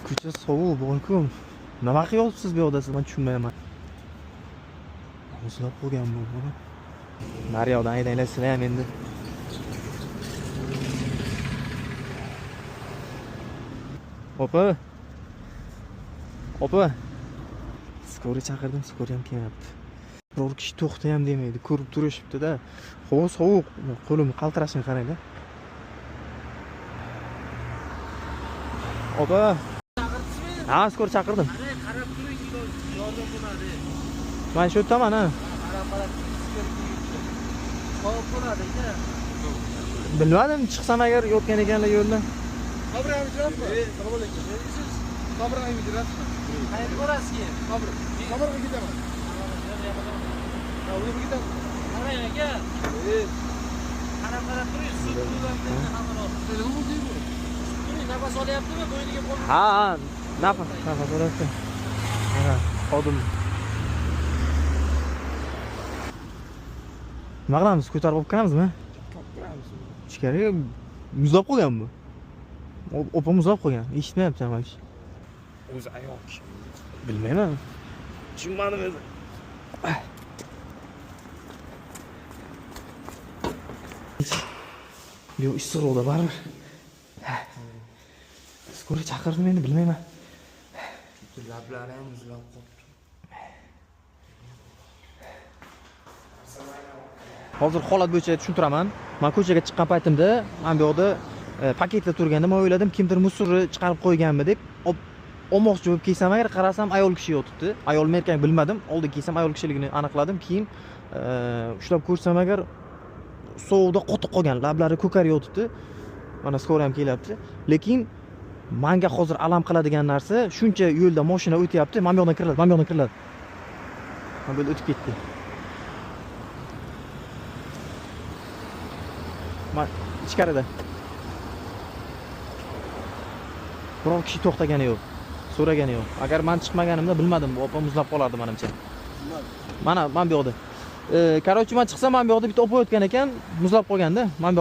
Ko'cha sovuq, boykum. Nima qilyapsiz bu yoqda siz? Men tushunmayman. Muzlab qolgan bu. Nari yoqdan haydanglar sizlar ham endi. Opa. Opa. Skori chaqirdim, skori ham kelmayapti. Biror kishi to'xta ham demaydi, ko'rib turishibdi-da. Havo sovuq, qo'lim qaltirashini qaranglar. Opa. Ha, skori chaqirdim. Qarab turing, yordam bo'ladi. Men shu yerdaman, ha. Qarab qarab sovuq bo'ladi aka. Bilmadim, chiqsam agar yotgan ekanlar yo'lda. Qabr ham ijrasmi? Assalomu alaykum. Siz qabr ham ijrasmi? Qayerga borasiz keyin? Qabr. Qabrga ketaman. Ha, uyga ketaman. Qarang aka. Qarab qarab turing, sut bilan hamma. Turing, nafas olyaptimi? Bo'yniga qo'l. Ha, ha, nafas olyapti. Ha, xodim. Nima qilamiz? Ko'tarib olib kiramizmi? Ichkariga muzlab qolgan bu. Opa muzlab qolgan. Eshitmayapti ham hech. O'zi ayol kishi. Bilmayman. Tushunmadim o'zi. Yo'q, issiqroqda baribir. Skori chaqirdim endi, bilmayman. Lablari ham muzlab qolibdi. Hozir holat bo'yicha tushuntiraman. Men ko'chaga chiqqan paytimda, mana bu yoqda paketda turganda men o'yladim, kimdir musorni chiqarib qo'yganmi deb olmoqchi bo'lib kelsam agar qarasam ayol kishi yotibdi. Ayolmi erkak bilmadim. Oldin kelsam ayol kishiligini aniqladim. Keyin ushlab ko'rsam agar sovuqda qotib qolgan, lablari ko'karib yotibdi. Mana skori ham kelyapti. Lekin menga hozir alam qiladigan narsa, shuncha yo'lda mashina o'tyapti, mana bu yoqdan kiriladi, mana bu yoqdan kiriladi. Mana bu yo'lda o'tib ketdi. Mana ichkarida. Biror kishi to'xtagani yo'q, so'ragani yo'q. Agar men chiqmaganimda bilmadim, bu opa muzlab qolardi menimcha. Mana bu yoqda. Короче, men chiqsam mana bu yoqda bitta opa o'tgan ekan, muzlab qolganda. Mana bu yoqqa